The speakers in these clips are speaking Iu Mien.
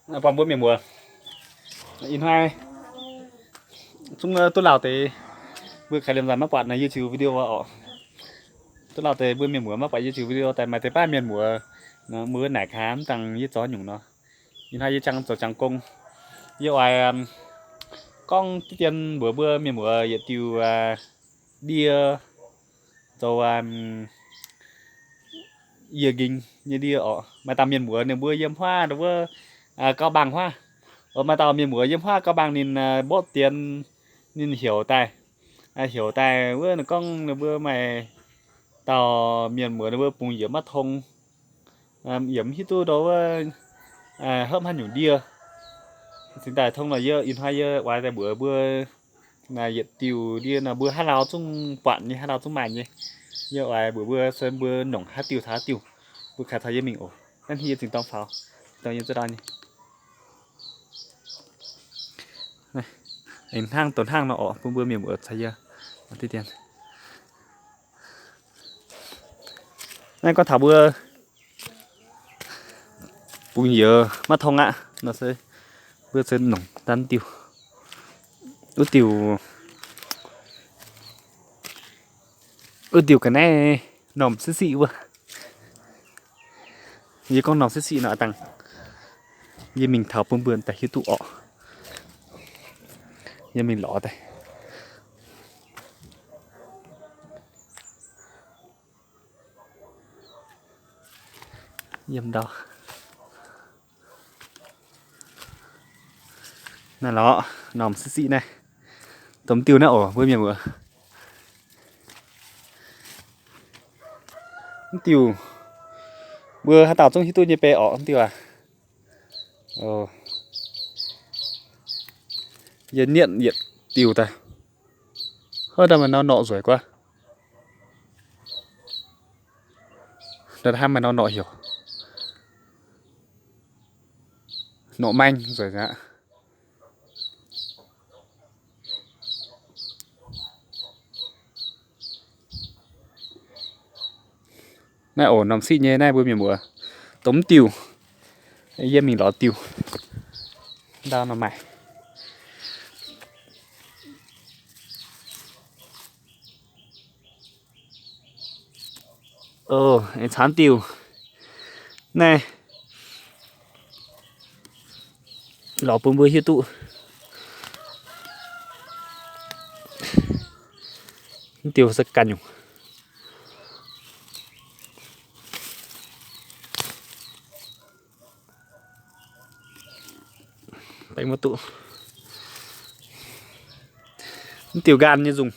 Buangh mbuo mienh muoz, ih hnoi zungv duqv lauh deix, mbuo kaaix liemh nzaanx maiv buatc naaiv YouTube video oc. Duqv lauh deix mbuo mienh muoz maiv buatc YouTube video daaih, maaih deix baav mienh muoz mbuo naaic gaax mv dangh yie zoux haaix nyungc nor. Ih hnoi yie jangx zoux jangx gong, yie oix gorngv diqv dien mbuox mbuo mienh muoz yietc diuh ndie, zoux yie nqingx nyei ndie oc. Maaih dauh mienh muoz ninh mbuo yiem huaav wuov Gau Bang huaav. Maaih dauh mienh muoz yiem huaav Gau Bang ninh mbopv dienx, ninh heuc daaih, heuc daaih wuov ninh gorngv ninh mbuo maaih dauh mienh muoz ninh mbuo bungx yiemc maiv tong, yiemc mv hiuv duqv ndau wuov hopv haaix nyungc ndie. Cingx daaih tong nor yie ih hnoi yie oix daaih mbuox mbuo naaiv yietc diuh ndie nor mbuo haaix lauh zungv buatc nyei, haaix lauh zungv maaih nyei. Yie oix mbuox mbuo se mbuo nongc haaix diuh taux haaix diuh, mbuo kaaix taux yie mingh oc. Naaiv yie zingh dorng faaux, dorng yie za'daaih nyei. Aengx hnangv doqc hnangv nor oc, bun mbuo mienh muoz caux yie diqv dien. Naaiv gorngv taux mbuo bungx yiemc maiv tong aqv nor se mbuo se nongc daaih diuh. Wuov diuh, wuov diuh ga'naaiv normh siqv siqv wuov. Yie gorngv normh siqv siqv nor dangh yie mingh taux bun mbuo daaih hiuv duqv orqc. Yie mingh lorz daaih. Yiem ndau naaiv lorqc, normh siqv siqv naaiv. Domh diuh naaiv oc, mbuo mienh muoz. Mv diuh mbuo haaix dauh zungv hiuv duqv nyei bei orqc, mv diuh aac. Yie nietv yietc diuh daaih. Hov, ndau maaih norm norqc nzueic guaav. Ndau hnangv maaih norm norqc heuc norqc maeng nzueic aqv. Naaiv oc, normh siqv nyei naaiv mbuo mienh muoz. Domh diuh, yie mingh lorz diuh. Ndau nor maaih. Oc, aengx caux diuh naaiv lorz bun mbuo hiuv duqv. Mv diuh se ganh nyungc. Baeng maiv duqv. Mv diuh nqaanh nyei nzungh.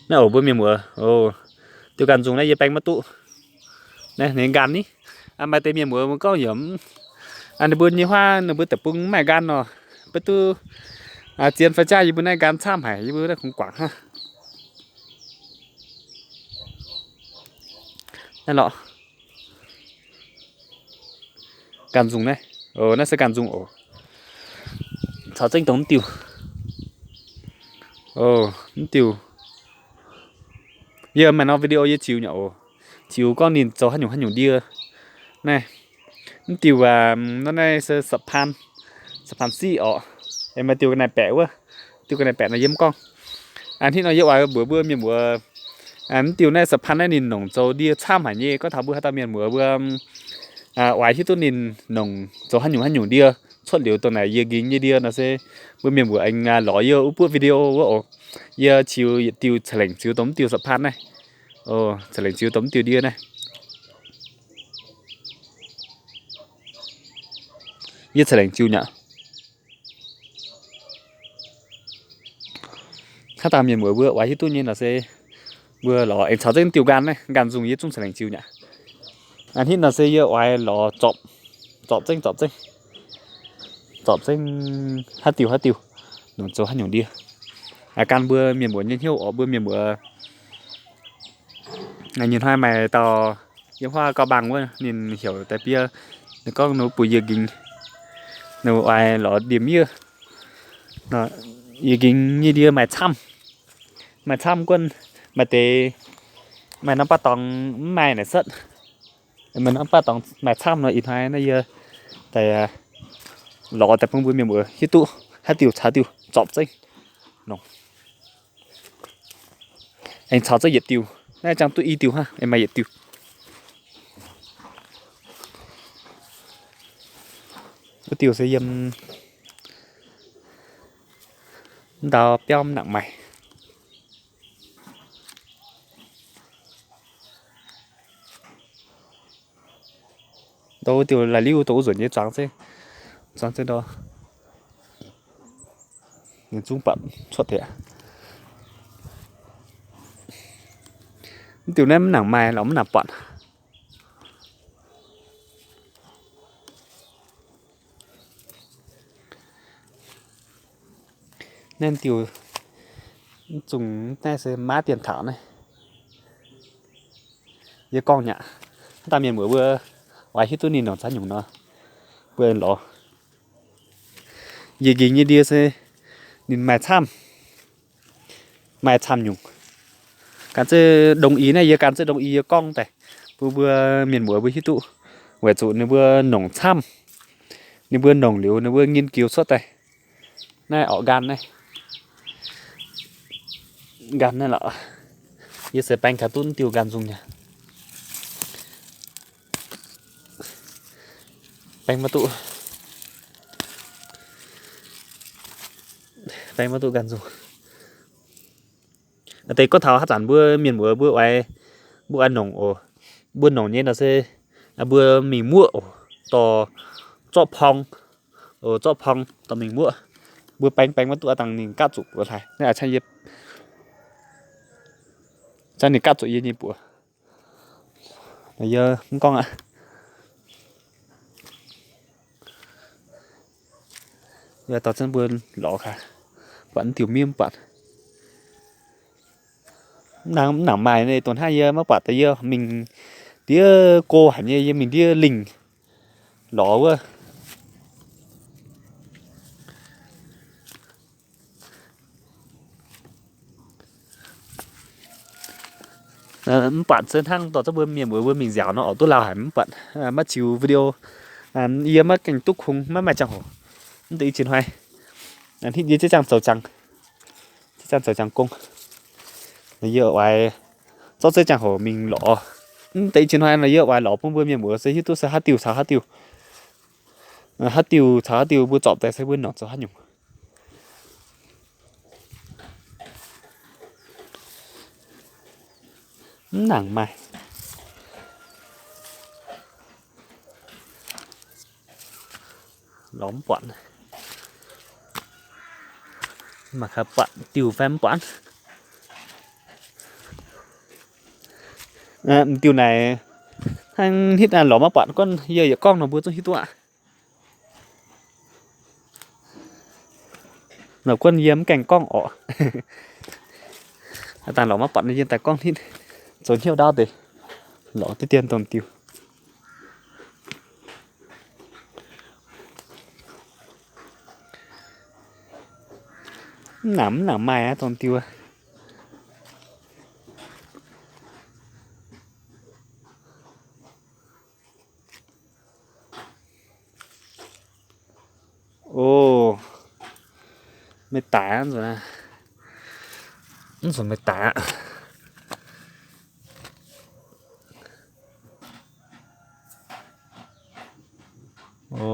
Naaiv oc mbuo mienh muoz, oc, diuh nqaanh nzungh naaiv yie baeng maiv duqv. Naaiv ninh nqaanh ni. Maaih deix mienh muoz mbuo gorngv yaac, ninh mbuo nyei huaav ninh mbuo deic-bung mv maaih nqaanh nor, beiv duqv zien fai jaav yie mbuo naaiv nqaanh camv haic, yie mbuo naaiv kungx guangc hnangv. Naaiv lorqc. Nqaanh nzungh naaiv. Oc, naaiv se nqaanh nzungh oc. Caux zengv dongh mv diuh. Oc, mv diuh. Yie maaih norm video yie ziux nyei oc. Ziux gorngv ninh zoux haaix nyungc haaix nyungc ndie. Naaiv, mv diuh aac, nor naaiv se sapaan, sapaan siqv orqc. Aengx maaih diuh ga'naaiv-baeqc wuov. Diuh ga'naaiv-baeqc nor yie mv gorngv. Hnangv nor yie oix mbuox mbuo mienh muoz, mv diuh naaiv sapaan naaiv ninh nongc zoux ndie camv haic nyei. Gorngv taux mbuo haaix dauh mienh muoz mbuo oix hiuv duqv ninh nongc zoux haaix nyungc haaix nyungc ndie, cuotv liuz dongh naaic yie nqingx nyei ndie nor se mbuo mienh muoz aengx lorz yie wuov buoqv video wuov oc. Yie ziux yietc diuh ca'lengc ziux dongh mv diuh sapaan naaiv. Oc, ca'lengc ziux dongh mv diuh ndie naaiv. Yie ca'lengc ziux nyei aqv. Haaix dauh mienh muoz mbuo oix hiuv duqv nyei nor se mbuo lorz aengx caux zengv diuh nqaanh naaiv, nqaanh nzungh yie zungv ca'lengc ziux nyei aqv. Hnangv nor se yie oix lorz zorpc, zorpc zengv, zorpc zengv, zorpc zengv haaix diuh haaix diuh, nongc zoux haaix nyungc ndie. Gan mbuo mienh muoz nyei hnyouv oc, mbuo mienh muoz. Nyei hnoi maaih dauh yiem huaav gauh mbaang wuov, ninh heuc daaih biev, ninh gorngv ninh mbuo buix yie nqingx, ninh mbuo oix lorz ndie-miev. Yie nqingx nyei ndie maaih camv, maaih camv guonv, maaih deix maaih norm baav dorngx mv maaih naaic setv. Maaih norm baav dorngx maaih camv nor, ih hnoi naaiv yie daaih lorz daaih bun mbuo mienh muoz hiuv duqv haaix diuh caux diuh zorpc zengv nongc. Aengx caux zengv yietc diuh. Naaiv jangx duqv i diuh hnangv, aengx maaih yietc diuh. Wuov diuh se yiem ndau biauv mv nangc maaih. Ndau wuov diuh laaih liuv dongh wuov nzunc nyei zuangx zengv, zuangx zengv ndau. Ninh zungv buatc cuotv deix aqv. Mv diuh naaiv mv nangc maaih, lorz mv nangc buatc. Naaiv diuh mv zungh naaiv se maav dien taux naaiv. Yie gorngv nyaqc, mv daaih mienh muoz mbuo oix hiuv duqv ninh nongc caux nyungc nor, mbuo lorz. Yie nqingx nyei ndie se ninh maaih camv, maaih camv nyungc. Gan zeix đồng ý naaiv, yie gan zeix đồng ý yie gorngv daaih bun mbuo mienh muoz mbuo hiuv duqv, weic zuqc ninh mbuo nongc camv, ninh mbuo nongc liuz ninh mbuo nghiên cứu cuotv daaih. Naaiv orqc, nqan naaiv, nqan naaiv lorqc. Yie se baeng taux duqv diuh nqan nzung nyei. Baeng maiv duqv, baeng maiv duqv nqan nzung. Deix gorngv taux haaix zanc mbuo mienh muoz mbuo oix, mbuo oix nongc oc. Mbuo nongc nyei nor se mbuo mingh muoqv oc, dorh zorqv porng, zorqv porng dorh mingh muoqv. Mbuo baeng baeng maiv duqv, dangh ninh gaatv zuqc buoz hlaax. Naaiv aqc, cangv ninh gaatv zuqc yie nyei buoz. Yie mv gorngv aqv. Yie dorh zunv mbuo lorz gaax, buatc diuh miev mv buatc. Mv nangc maaih, donx hnangv yie maiv buatc deix, yie mingh ndiev go haic nyei, yie mingh ndiev lingh lorz wuov. Mv buatc se hnangv dorh zunv mbuo mienh muoz mbuo mingh nziaauc nor, orqc, duqv lauh haic, mv buatc, maiv ziux video. Yie maiv gaengh duqv kungx, maiv maaih ziangh hoc. Mv deix i ziex hnoi, hitv yie ziex ziangh zoux ziangx, ziex ziangx zoux ziangx gong, yie oix zorqv zeix ziangh hoc mingh lorz. Mv deix i ziex hnoi nor yie oix lorz bun mbuo mienh muoz se hiuv duqv se haaix diuh caux haaix diuh, haaix diuh caux haaix diuh mbuo zorpc daaih se mbuo nongc zoux haaix nyungc. Mv nangc maaih, lorz mv buatc. Mangc gaax buatc diuh fai mv buatc. Diuh naaic hnangv hitv lorz maiv buatc, guonv yie yietc gorngv nor mbuo zungv hiuv duqv aqv. Nor guonv yie mv gaengh gorngv orqc. Dangh lorz maiv buatc yie daaih gorngv hitv, zoux hnyouv ndaauv deix, lorz diqv dien dongh diuh. Mv nangc, mv nangc maaih aqv, dongh diuh. O, meih daic aqv, mv nzunc meih daic aqv. O,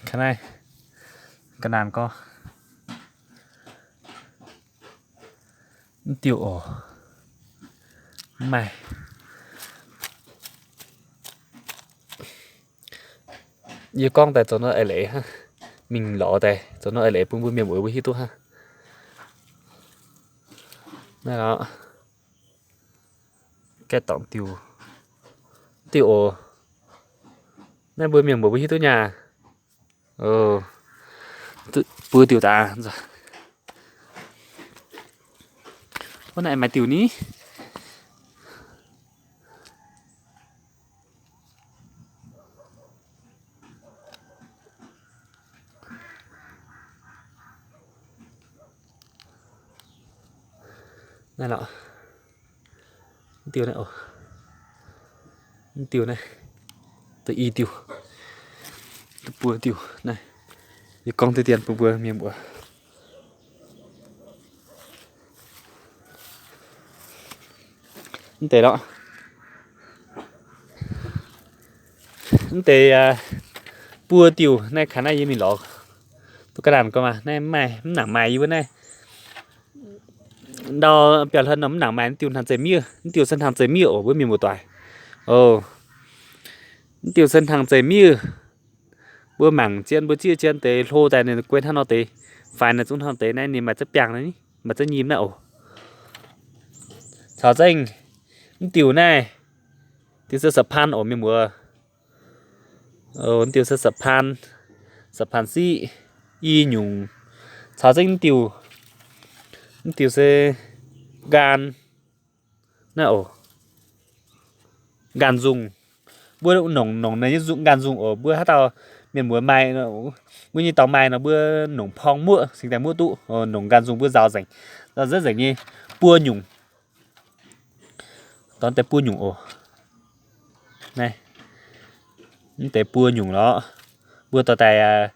ga'naaiv, ga'naanh gorngv, mv diuh oc, mv maaih. Yie gorngv daaih zoux nor eix leiz hnangv, mingh lorz daaih zoux nor eix leiz bun mbuo mienh muoz mbuo hiuv duqv hnangv. Naaiv lorqc, gaeqv dorngc diuh, diuh oc. Naaiv mbuo mienh muoz mbuo hiuv duqv nyaah. Buo diuh daaih. Wuov naaiv maaih diuh ni. Naaiv lorqc, diuh naaiv oc, diuh naaiv, da'yi diuh. Buo diuh naaiv, yie gorngv deix dien bun mbuo mienh muoz. Mv deix lorqc, mv deix buo diuh naaiv, kaaix naaiv yie mingh lorz duqv ga'naanh gorngv maah, naaiv maaih mv nangc maaih yie mbuo naaiv. Ndau biauv hlen nor mv nangc maaih, mv diuh hnangv zeiz miev, mv diuh se hnangv zeiz miev oc, mbuo mienh muoz-doic. Mv diuh se hnangv zeiz miev. Mbuo mangc zien, mbuo zieqv zien deix hlo daaih ninh guei hnangv nor deix, faix naaiv zungv hnangv deix naaiv, ninh maaih zieqv biangh, maaih zieqv nyim naaiv oc. Caux zengv mv diuh naaiv, diuh se sa'paan oc mienh muoz. Mv diuh se sa'paan, sa'paan siqv, i nyungc. Caux zengv mv diuh, mv diuh se nqaang naaiv oc, nqaang nzungh. Mbuo nongc nongc naaiv nqaang nzungh oc. Mbuo haaix dauh mienh muoz maaih, mbuo nyei dorngx maaih nor mbuo nongc porng muoqv, cingx daaih muoqv duqv. Nongc nqaang nzungh mbuo nzaaux nzengc, nzaaux nzengc nyei buo nyungc. Dorngx deix buo nyungc oc. Naaiv mv deix buo nyungc lorqc. Mbuo dorh daaih,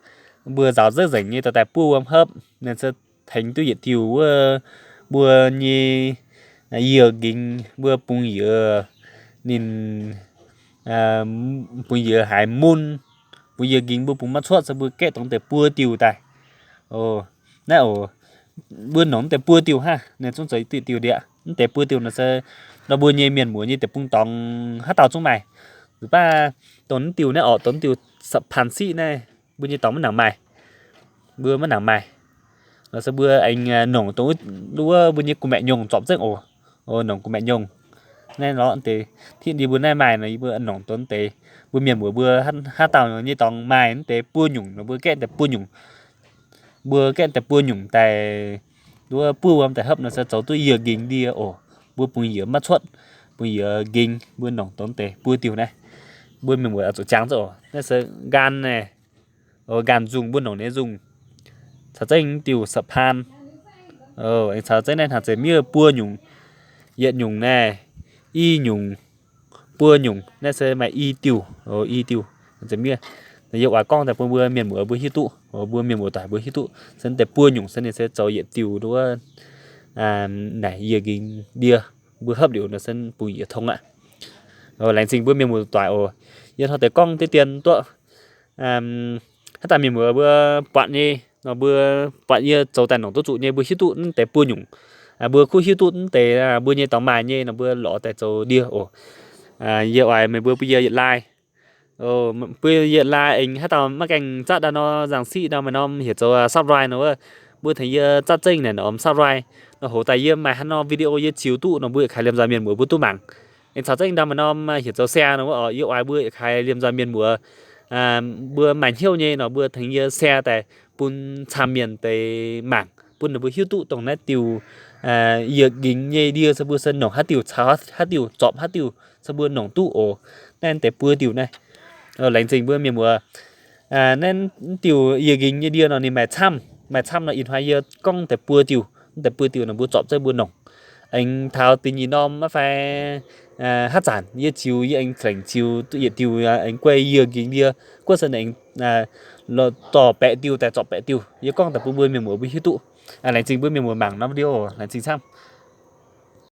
mbuo nzaaux nzengc nyei dorh daaih buov wuom hopv, ninh se tengx duqv yietc diuh wuov mbuo nyei yie nqingx, mbuo bungx-youz, ninh bungx-youz haiz mun, bungx-youz nqingx mbuo bungx maiv cuotv se mbuo gaeqv dorngx deix buo diuh daaih. Naaiv oc, mbuo nongc mv deix buo diuh hnangv, ninh zungv zoux diuh diuh ndiev. Mv deix buo diuh nor se nor mbuo nyei mienh muoz nyei deic-bung dorngx haaix dauh zungv maaih. Nzunc baav dongh mv diuh naaiv oc, dongh mv diuh sa'paan siqv naaiv, mbuo nyei dorngx maiv nangc maaih. Mbuo maiv nangc maaih. Nor se mbuo aengx nongc dongh wuov mbuo nyei gu'maeqc nyungc zorpc zengv oc. Nongc gu'maeqc nyungc. Naaiv lorqc deix, tiv ndie mbuo naaiv maaih nor, yie mbuo nongc dongh deix. Mbuo mienh muoz mbuo haaix dauh nyei dorngx maaih mv deix buo nyungc nor mbuo gaeqv daaih buo nyungc. Mbuo gaeqv daaih buo nyungc daaih, nduov buov wuom daaih hopv nor se zoux duqv yie nqingx ndie oc. Mbuo bungx-youz maiv cuotv, bungx-youz nqingx mbuo nongc dongh deix buo diuh naaiv. Mbuo mienh muoz oix zuqc jangx zengv oc. Naaiv se nqaang naaiv, nqaang nzungh mbuo nongc nyei nzungh. Caux zengv diuh sa'paan, aengx caux zengv naaiv hnangv zeiz miev buo nyungc, yietc nyungc naaiv, i nyungc, buo nyungc. Naaiv se maaih i diuh, i diuh, hnangv zeiz miev. Yie oix gorngv daaih bun mbuo mienh muoz mbuo hiuv duqv, mbuo mienh muoz-doic mbuo hiuv duqv se mv deix buo nyungc se ninh se zoux yietc diuh nduov naaic yie nqingx ndie. Mbuo hopv liuz nor se bungx-youz tong aqv. Laengz zingh mbuo mienh muoz-doic oc. Yie hnangv deix gorngv deix dien duqv haaix dauh mienh muoz mbuo buatc nyei nor, mbuo buatc yie zoux daaih nongc duqv zuqc nyei, mbuo hiuv duqv mv deix buo nyungc. Mbuo kuv hiuv duqv mv deix mbuo nyei dorngx maaih nyei nor mbuo lorz daaih zoux ndie oc. Yie oix meih mbuo bun yie yietc like, bun yie yietc like. Aengx haaix dauh maiv gaengh zatv daaih nor, nzangc siqv nor maaih norm heuc zoux subscribe nor wuov, mbuo tengx yie zatv zengv naaic norm subscribe nor, hoz daaih yie maaih haaix norm video yie ziux duqv nor mbuo yietc kaaix liemh nzoih mienh muoz mbuo duqv mangc. Aengx caux zengv ndau maaih norm heuc zoux share nor wuov, yie oix mbuo yietc kaaix liemh nzoih mienh muoz mbuo maaih hnyouv nyei nor mbuo tengx yie share daaih bun camv mienh deix mangc, bun ninh mbuo hiuv duqv dongh naaiv diuh yie nqingx nyei ndie se mbuo se nongc haaix diuh caux haaix diuh zorpc haaix diuh se mbuo nongc duqv oc. Naaiv deix buo diuh naaiv. Laengz zingh mbuo mienh muoz. Naaiv diuh yie nqingx nyei ndie nor ninh maaih camv, maaih camv nor ih hnoi yie gorngv deix buo diuh. Mv deix buo diuh nor mbuo zorpc zengv mbuo nongc. Aengx taux da'nyeic norm maiv fai haav zanc yie ziux, yie aengx fengx ziux duqv yietc diuh aengx guei yie nqingx ndie. Guov se aengx dorh baeqc diuh daaih zorpc baeqc diuh. Yie gorngv daaih bun mbuo mienh muoz mbuo hiuv duqv. Laengz zingh mbuo mienh muoz mangc norm video, laengz zingh camv.